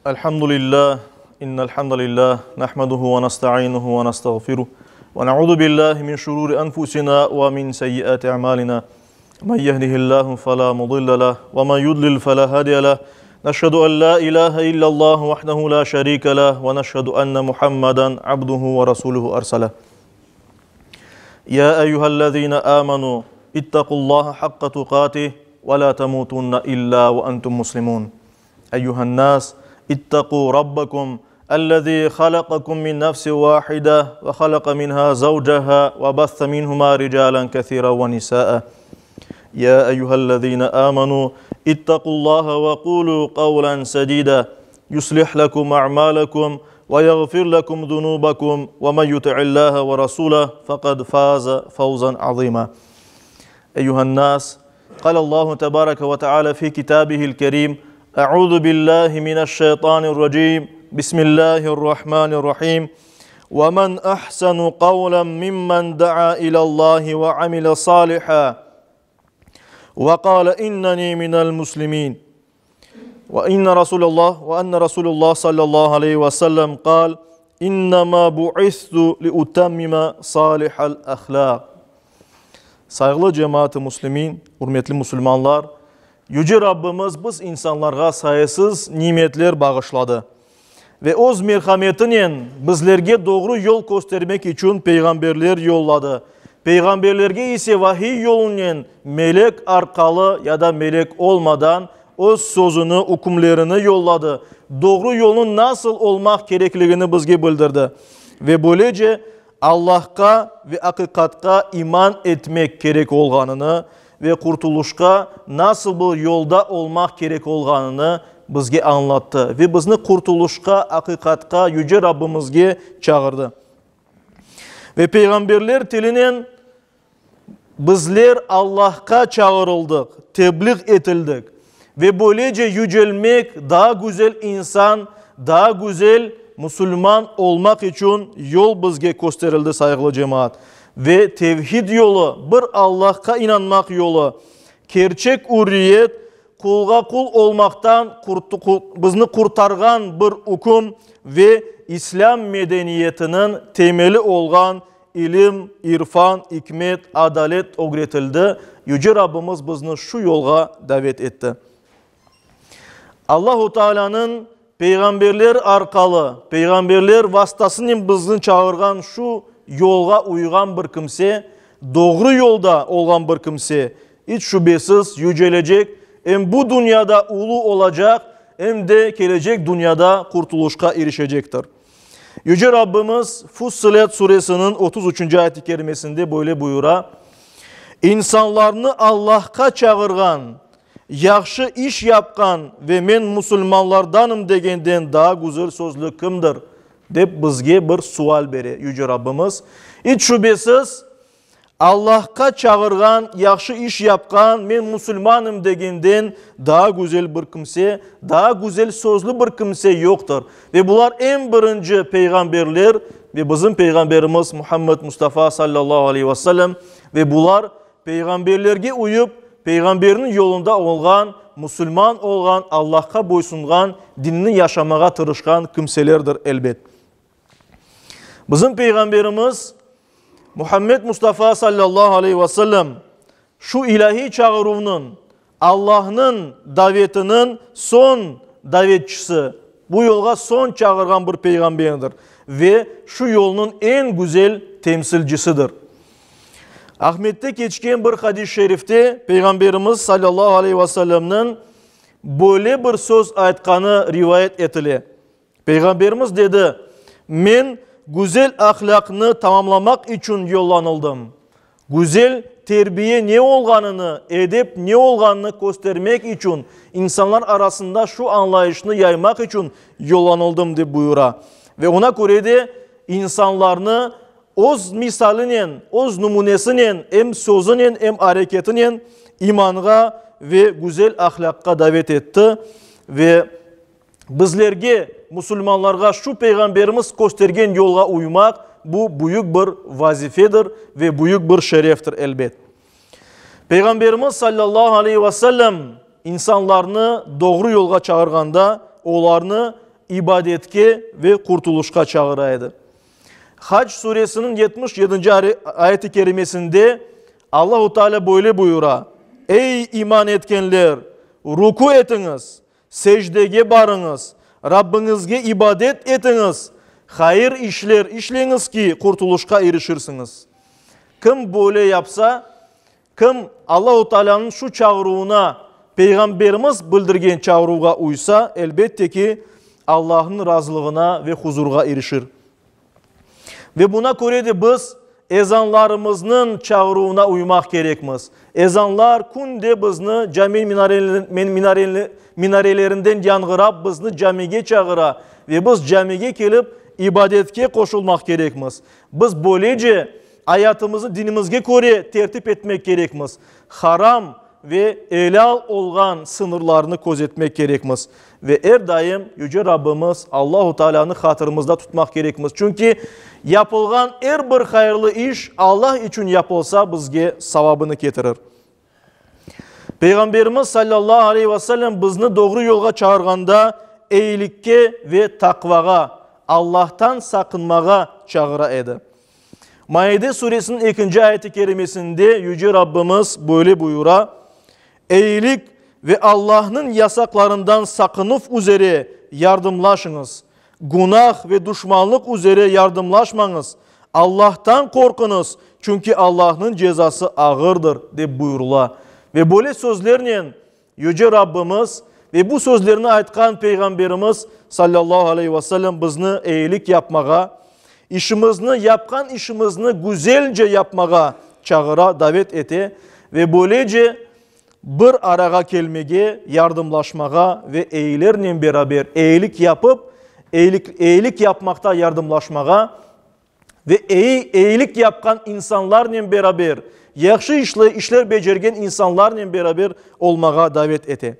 الحمد لله إن الحمد لله نحمده ونستعينه ونستغفره ونعوذ بالله من شرور أنفسنا ومن سيئات أعمالنا من يهده الله فلا مضل له ومن يضلل فلا هادي له نشهد أن لا إله إلا الله وحده لا شريك له ونشهد أن محمدا عبده ورسوله أرسله يا أيها الذين آمنوا اتقوا الله حق تقاته ولا تموتن إلا وأنتم مسلمون أيها الناس اتقوا ربكم الذي خلقكم من نفس واحدة وخلق منها زوجها وبث منهما رجالا كثيرا ونساء يا أيها الذين آمنوا اتقوا الله وقولوا قولا سديدا يصلح لكم أعمالكم ويغفر لكم ذنوبكم ومن يطع الله ورسوله فقد فاز فوزا عظيما أيها الناس قال الله تبارك وتعالى في كتابه الكريم أعوذ بالله من الشيطان الرجيم بسم الله الرحمن الرحيم ومن أحسن قولا ممن دعا إلى الله وعمل صالحا وقال إنني من المسلمين وإن رسول الله وأن رسول الله صلى الله عليه وسلم قال إنما بعثت لأتمم صالح الأخلاق Sayğılı cemaat-ı müslimin, ürmetli musulmanlar, Yüce Rabbimiz biz insanlarğa sayısız nimetler bağışladı ve Öz merhametinen bizlerge doğru yol köstermek içün peyğamberler yolladı. Peyğamberlerge ise vahiy yolunen melek arqalı ya da melek olmadan Öz sözüni, ükümlerini yolladı, doğru yolnıñ nasıl olmaq kerekligini bizge bildirdi ve böylece Allahqa ve aqiqatqa iman etmek kerek olğanını ve qurtulışqa nasıl bir yolda olmaq kerek olğanını bizge añlattı ve bizni qurtulışqa, aqiqatqa, Yüce Rabbimizge çağırdı. Ve peyğamberler tilinen bizler Allahqa çağırıldıq, tebliğ etildik ve böylece yücelmek, daa güzel insan, daa güzel musulman olmaq içün yol bizge kösterildi, sayğılı cemaat. Ve tevhid yolu, bir Allahqa inanmaq yolu, kerçek ürriyet, qulğa qul olmaqtan bizni qurtarğan bir üküm ve İslâm medeniyetiniñ temeli olğan ilim, irfan, ikmet, adalet ögretildi. Yüce Rabbimiz bizni şu yolğa davet etti. Allahu Taalânıñ peyğamberler arqalı, peyğamberler vastasınen bizni çağırğan şu yolğa uyğan bir kimse, doğru yolda olğan bir kimse, iç şübesiz yücelecek, em bu dünyada ulu olacaq, em de kelecek dünyada qurtulışqa irişecektir. Yüce Rabbimiz Fussilet suresiniñ 33 üçünci ayet-i kerimesinde böyle buyura, İnsanlarnı Allahqa çağırğan, yahşı iş yapqan ve men musulmanlardanım degenden daa güzel sözlü kimdir? dep bizge bir sual bere Yüce Rabbimiz. İç şübesiz, Allahqa çağırğan, yahşı iş yapqan, men musulmanım degenden daa güzel bir kimse, daa güzel sözlü bir kimse yoqtır. Ve bular eñ birinci peyğamberler ve bizim peyğamberimiz Muhammed Mustafa sallallahu aleyhi ve sellem ve bular peyğamberlerge uyıp, peyğamberniñ yolunda olğan, musulman olğan, Allahqa boysunğan, dinini yaşamağa tırışqan kimselerdir, elbet. Bizim Peyğamberimiz Muhammed Mustafa sallallahu aleyhi ve sellem şu ilâhiy çağıruvnıñ, Allahnıñ davetiniñ soñ davetçisi, bu yolğa soñ çağırğan bir peyğamberdir ve şu yolnıñ eñ güzel temsilcisidir. Ahmette keçken bir hadis-i şerifte Peyğamberimiz sallallahu aleyhi ve sellemniñ böyle bir söz aytqanı rivayet etile. Peyğamberimiz dedi, Men güzel ahlâqnı tamamlamaq içün yollanıldım. Güzel terbiye ne olğanını, edep ne olğanını köstermek içün, insanlar arasında şu añlayışnı yaymaq içün yollanıldım, dep buyura. Ve oña köre de insanlarnı öz misalinen, öz nümünesinen, em sözünen, em areketinen imanğa ve güzel ahlâqqa davet etti ve Bizlerge, musulmanlarğa şu Peyğamberimiz köstergen yolğa uymaq, bu büyük bir vazifedir ve büyük bir şereftir, elbet. Peyğamberimiz sallallahu aleyhi ve sellem insanlarnı doğru yolğa çağırğanda, olarnı ibadetke ve qurtulışqa çağıra edi. Hac suresiniñ 77-nci ayet-i kerimesinde Allahu Teala böyle buyura, Ey iman etkenler, ruku etiñiz, secdege barıñız, Rabbiñizge ibadet etiñiz, hayır işler işleñiz ki, qurtulışqa irişirsiñiz. Kim böyle yapsa, Kim Allahu Taalânıñ şu çağıruvına, Peyğamberimiz bildirgen çağıruvğa uysa, elbette ki, Allahnıñ razılığına ve huzurğa irişir. Ve buna köre de biz ezanlarımıznıñ çağıruvına uymaq kerekmiz. Ezanlar künde bizni cami minarelerinden yañğırap, bizni camige çağıra ve biz camige kelip, ibadetke qoşulmaq kerekmiz. Biz böylece Ayatımıznı dinimizge köre tertip etmek kerekmiz, haram ve elâl olğan sıñırlarnı közetmek kerekmiz ve er daim Yüce Rabbimiz Allahu Taalânı hatırımızda tutmaq kerekmiz, çünki yapılğan er bir hayırlı iş Allah içün yapılsa bizge savabını ketirir. Peyğamberimiz sallallahu aleyhi ve sellem bizni doğru yolğa çağırğanda eyilikke ve taqvağa, Allahtan saqınmağa çağıra edi. Maide suresiniñ ekinci ayeti kerimesinde Yüce Rabbimiz böyle buyura, Eyilik ve Allahnıñ yasaqlarından saqınuv üzere yardımlaşıñız, günah ve duşmanlıq üzere yardımlaşmañız, Allahtan qorquñız, çünki Allahnıñ cezası ağırdır, dep buyurıla. Ve böyle sözlernen Yüce Rabbimiz ve bu sözlerni aytqan Peyğamberimiz, sallallahu aleyhi ve sellem, bizni eyilik yapmağa, işimizni, yapqan işimizni güzelce yapmağa çağıra, davet ete ve böylece bir arağa kelmege, yardımlaşmağa ve eyilernen beraber eyilik yapıp, eyilik, eyilik yapmaqta yardımlaşmağa ve eyi, eyilik yapqan insanlarnen beraber, yahşı işle, işler becergen insanlarnen beraber olmağa davet ete.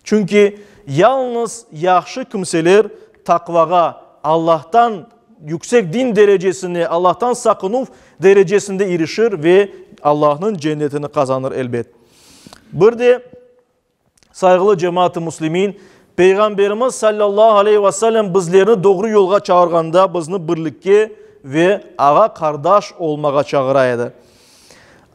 Çünki yalnız yahşı kimseler taqvağa, Allahtan yüksek din derecesine, Allahtan saqınuv derecesinde irişir ve Allahnıñ cennetini qazanır elbet. Bir de Sayğılı cemaat-ı muslimin, Peyğamberimiz sallallahu aleyhi ve sellem bizlerni doğru yolğa çağırğanda bizni birlikke ve ağa-qardaş olmağa çağıra edi.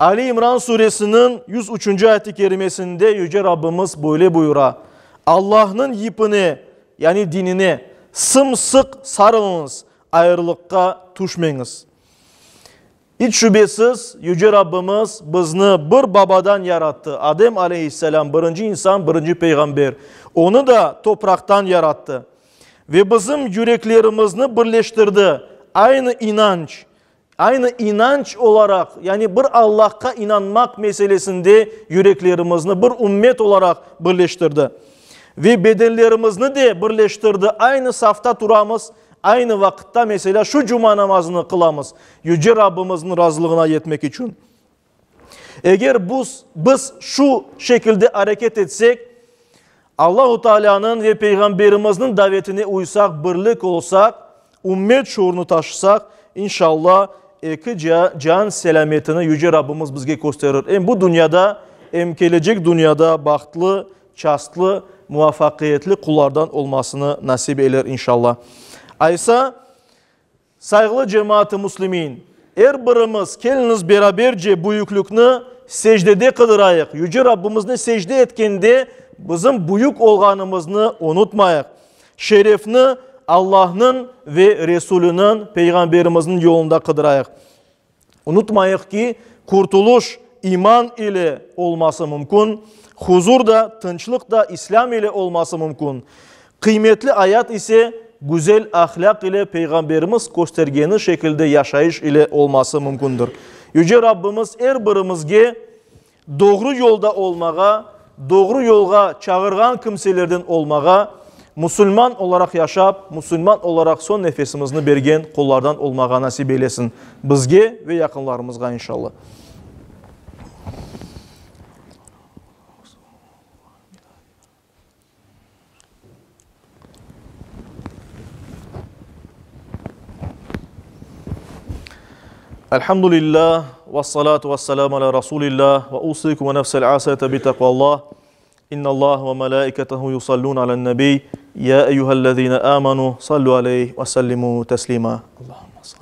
Ali İmran suresiniñ 103-nci ayet-i kerimesinde Yüce Rabbimiz böyle buyura, Allahnıñ yipine, yani dinine, sım-sıq sarılıñız, ayrılıqqa tüşmeñiz. İç şübesiz, Yüce Rabbimiz bizni bir babadan yarattı, Adem aleyhisselâm, birinci insan, birinci peyğamber. Onı da topraqtan yarattı. Ve bizim yüreklerimizni birleştirdi, aynı inanç, aynı inanç olaraq, yani bir Allahqa inanmaq meselesinde yüreklerimizni bir ümmet olaraq birleştirdi. Ve bedenlerimizni de birleştirdi, aynı safta turamız, Aynı vaqıtta, meselâ, şu cuma namazını qılamız, Yüce Rabbimizniñ razılığına yetmek içün. Eger buz, biz şu şekilde areket etsek, Allahu Taalânıñ ve Peyğamberimizniñ davetine uysaq, birlik olsaq, ümmet şuurını taşısaq, inşallah, eki cian selâmetini Yüce Rabbimiz bizge kösterir. Em bu dünyada, em kelecek dünyada bahtlı, çastlı, muvafaqiyetli qullardan olmasını nasip eyler inşallah. Aysa, sayğılı cemaat-ı muslimin, er birimiz keliñiz beraberce büyüklükni secdede qıdırayıq, Yüce Rabbimizni secde etkende bizim büyük olğanımıznı unutmayıq, şerefni Allahnıñ ve Resuliniñ, Peyğamberimizniñ yolunda qıdırayıq. Unutmayıq ki, qurtuluş iman ile olması mümkün, huzur da, tınçlıq da İslâm ile olması mümkün. Qıymetli ayat ise güzel ahlâq ile Peyğamberimiz köstergeni şekilde yaşayış ile olması mümkündir. Yüce Rabbimiz er birimizge Doğru yolda olmağa, doğru yolğa çağırğan kimselerden olmağa, musulman olaraq yaşap, musulman olaraq soñ nefesimizni bergen qullardan olmağa nasip eylesin bizge ve yaqınlarımızğa inşallah. Elhamdülillah, ve salatu ve selamu ala Rasulillah, ve usikum ve nefsel asiyete bi taqvallah. İnnallah ve melaiketehu yusallun alen nebi. يا أيها الذين آمنوا صلوا عليه وسلموا تسليما اللهم صل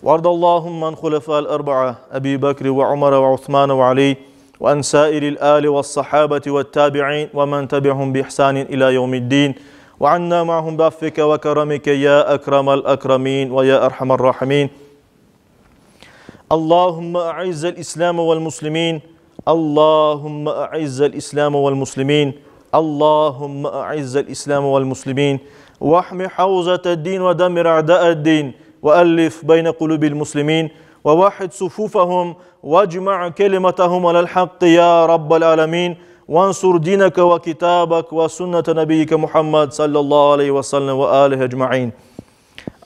وارض اللهم عن خلفاء الأربعة أبي بكر وعمر وعثمان وعلي وعن سائر الآل والصحابة والتابعين ومن تبعهم بإحسان إلى يوم الدين وعنا معهم بعفك وكرمك يا أكرم الأكرمين ويا أرحم الراحمين اللهم أعز الإسلام والمسلمين اللهم أعز الإسلام والمسلمين اللهم أعز الإسلام والمسلمين واحم حوزة الدين ودمر أعداء الدين وألف بين قلوب المسلمين ووحد صفوفهم واجمع كلمتهم على الحق يا رب العالمين وانصر دينك وكتابك وسنة نبيك محمد صلى الله عليه وسلم وآله أجمعين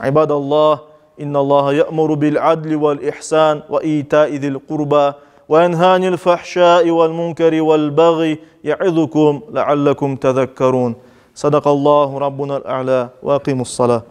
عباد الله إن الله يأمر بالعدل والإحسان وإيتاء ذي القربى وينهى عن الفحشاء والمنكر والبغي يعظكم لعلكم تذكرون صدق الله ربنا الأعلى وأقيموا الصلاة.